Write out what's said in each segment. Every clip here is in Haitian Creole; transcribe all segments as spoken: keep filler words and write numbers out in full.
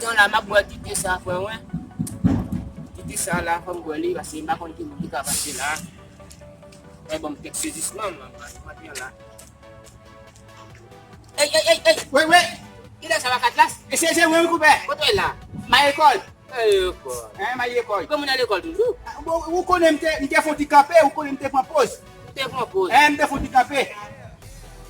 Jan la, m ap bwè ti te sa, frè mwen. Ti te sa la, fò m bwè li, paske m pa konn ki moun ki ka pase la. Fè ban m kèk sezisman, m ap pase pran ti an la. Ey, ey, ey, ey! Wi, wi! Kilè sa, w a Katlas? E se, se mwen, wi, koupè. Kote w la? M a lekòl. M a lekòl. Hein, m a lekòl. Kòm ou nan lekòl toujou? Ah, bon, ou konnen m te, m te fon ti kanpe, ou konnen m te pran poz. Ou te pran poz? Hein, m te fon ti kanpe.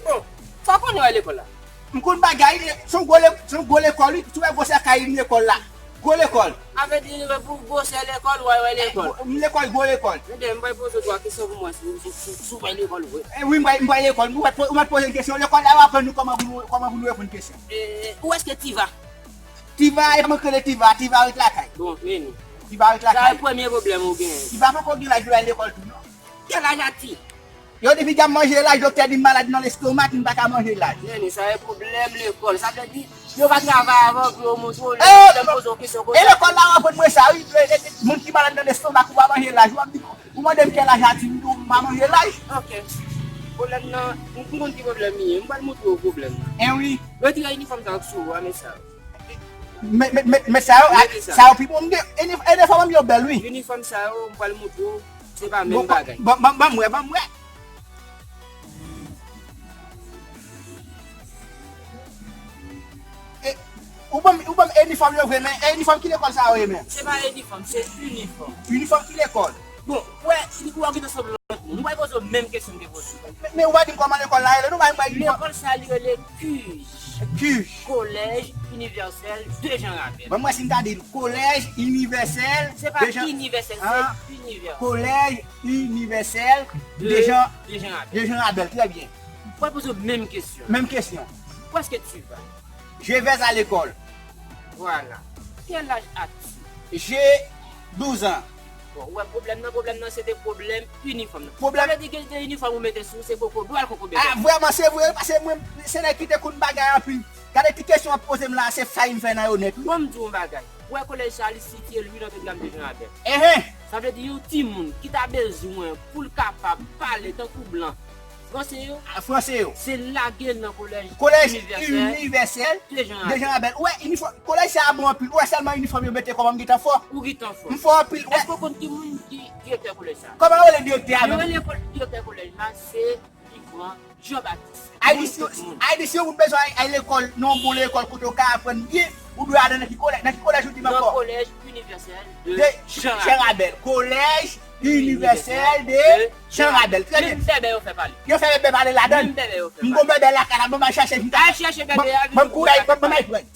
Bon, sa w konnen w a lekòl la? M konn bagay, se yon gwo le-, se yon gwo lekòl, wi. Si w wè gwosè kay li, m lekòl la. Gwo lekòl. A vle di, pou gwosè lekòl, w a wè lekòl. M lekòl, gwo lekòl. Tande, m pral poze w twa kesyon pou m wè si, si, si, si w wè lekòl vre. Eh wi, m pral, m pral lekòl. Ou mèt po-, ou mèt poze m kesyon. Lekòl la, yo aprann nou kòman pou nou, kòman pou nou reponn kesyon. Eh, ou èske Tiva? Tiva, e pa mwen k rele Tiva, Tiva ret lakay. Bon, vini. Tiva ret lakay. Sa e premye pwoblèm ou genyen. Tiva poko gen laj pou l al lekòl tou, non. Kèl laj a Ti? Yo di piga m manje laj, doktè di m malad nan lestomak, m pa ka manje laj. Nèni, sa e pwoblèm lekòl. Sa vle di, yo pa travay avè w pou yo montre w, lè yo poze w kesyon konsa. E lekòl la w aprann mwen sa, wi. E, e, e, moun ki malad nan lestomak, ou pa manje laj. Ou ap di, ou mande m kèl laj a Ti, m di w m pa manje laj. Ok. Pwoblèm nan, m konn ki pwoblèm li ye. M pral montre w pwoblèm nan. En wi. Retire inifòm sa yo sou ou a, mesye. Men, men, men, men sa yo, sa yo pi bon m gen. Inif-, inifòm yo bèl, wi. Inifòm sa yo, m pral montre w, se pa menm bagay. Bon, ban, ban, ban m wè, ban m wè. E, ou ban m, ou ban m inifòm yo vre, men e inifòm ki lekòl sa yo ye, men? Se pa inifòm, se inifòm. Inifòm ki lekòl? Bon, ou wè, ou wè w gentan sanble lòt moun. M pral poze w menm kesyon m te poze w. Men, men ou pa di m kòman lekòl la rele, non, pa di m kòman. Lekòl sa li rele CUJ. CUJ. Collège Universel de Jean Rabel. Ban m wè si m ta di l. Collège Universel de Jean. Se pa inivèsèl, se inivèsèl. Collège Universel de Jean, de Jean Rabel. De Jean Rabel, trè byen. M pral poze w menm kesyon. Menm kesyon. Où est-ce que tu vas? Je vais à l'école. Voilà. Quel âge as-tu? J'ai douze ans. Bon, ou wè pwoblèm nan, pwoblèm nan se te pwoblèm inifòm nan. Pwoblèm. Sa vle di gen de inifòm ou mete sou, se koko blan, koko beton. Ah, vrèman, se vre, paske mwen, se nèg ki te konn bagay anpil. Gade ti kesyon w ap poze m la, se fay m fè nan yo nèt, wi. Bon, m di w yon bagay. Ou wè kolèj sa, li sitiye lwen nan Notre-Dame de Jean Rabel. Ehe. Sa vle di yon timoun ki ta bezwen pou l kapab pale tankou blan, franse yo, ah, franse yo, se lage l nan kolèj, kolèj inivèsèl, inivèsèl de Jean Rabel. De Jean Rabel. Ou wè, inifò-, kolèj sa a bon anpil. Ou wè sèlman inifòm yo mete kòman m gentan fò. Ou gentan fò. M fò anpil, ou wè. Èske w konn ki moun ki direktè kolèj sa? Kòman yo rele direktè a menm? Yo rele kol-, direktè kolèj la, se Tigran Jean Baptiste. Ayiti, si yon moun bezwen al, al lekòl, nan yon bon lekòl kote w ka aprann byen, ou dwe ale nan ki kolèj, nan ki kolèj ou di m ankò? Nan kolèj inivèsèl de Jean Rabel. Jean Rabel. Kolèj inivèsèl de Jean Rabel. Trè byen. Menm bèbè yo fè pale. Yo fè bèbè pale ladan l. Menm bèbè yo fè pale. M gon bèbè lakay la, ban m al chache vin. Al chache bèbè a, vin. Ban m kouri, ban m al pran.